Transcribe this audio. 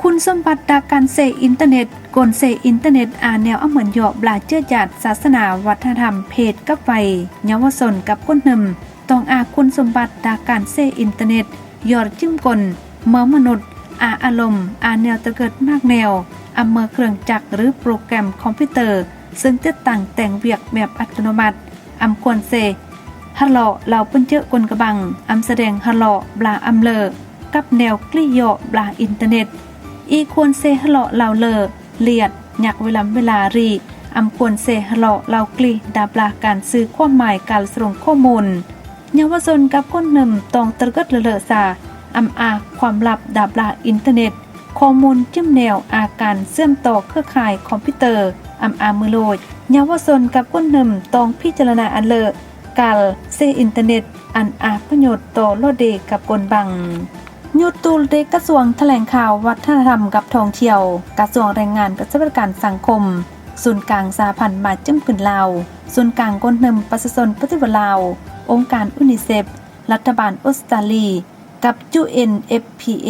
ຄຸນສົມບັດດາການເຊອິນເຕີເນັດ. ກົນເຊອິນເຕີເນັດອາແນວອາເໝືອນເຍາະບລາເຈືອຢາດສາສະໜາ, ວັດທະນະທຳ, ເພດກັບໄວ, ເຍົາວະຊົນກັບຄົນໜຶ່ມ ຕ້ອງອາຄຸນສົມບັດດາການເຊອິນເຕີເນັດ, ຢອດຢືມກົນ, ເມີມະນຸດ, ອາອາລົມ, ອາແນວຕະເກີດມາກແນວ, ອາເມີເຄື່ອງຈັກ ຫຼື ໂປຣແກຣມຄອມພິວເຕີ ເຊິ່ງຕິດຕັ້ງແຕ່ງວຽກແບບອັດຕະໂນມັດ, ອຳຄວນເຊ ຮະເລາະເລົ່າປຸນເຈີກົນກະບັງ, ອຳສະແດງຮະເລາະບລາອຳເລີ ກັບແນວກລີເຍາະບລາອິນເຕີເນັດ. ອີຄວນເຊຮະເລາະເລົ່າເລີ ລຽດ ຍັກເວລຳເວລາ ຣີ ອຳຄວນເຊຮະເລາະເລົ່າກລີດາບລາການສື່ຄວາມໝາຍການສະຫຼົງຂໍ້ມູນ. ເຍົາວະຊົນກັບຄົນໜຶ່ມຕ້ອງຕະເກີດເລີເລີສາ ອຳອາຄວາມລັບດາບລາອິນເຕີເນັດ, ຂໍ້ມູນຈືມແນວອາການເຊື່ອມຕໍ່ເຄືອຂ່າຍຄອມພິວເຕີ ອຳອາມືໂລດ. ເຍົາວະຊົນກັບຄົນໜຶ່ມຕ້ອງພິຈາລະນາອັນເລີການເຊອິນເຕີເນັດ ອັນອາປະໂຫຍດຕໍ່ລໍເດກັບກົນບັງ. ຍູດຕູເດກະຊວງຖະແຫຼງຂ່າວ ວັດທະນະທຳກັບທ່ອງທ່ຽວ, ກະຊວງແຮງງານກັບສະຫວັດດີການສັງຄົມ, ສູນກາງສະຫະພັນມາຈຶມກຶນລາວ, ສູນກາງກົນເໜິມປະຊາຊົນປະຕິວັດລາວ, ອົງການຢູນິເຊັບ, ລັດຖະບານອົດສະຕາລີ ກັບ UNFPA.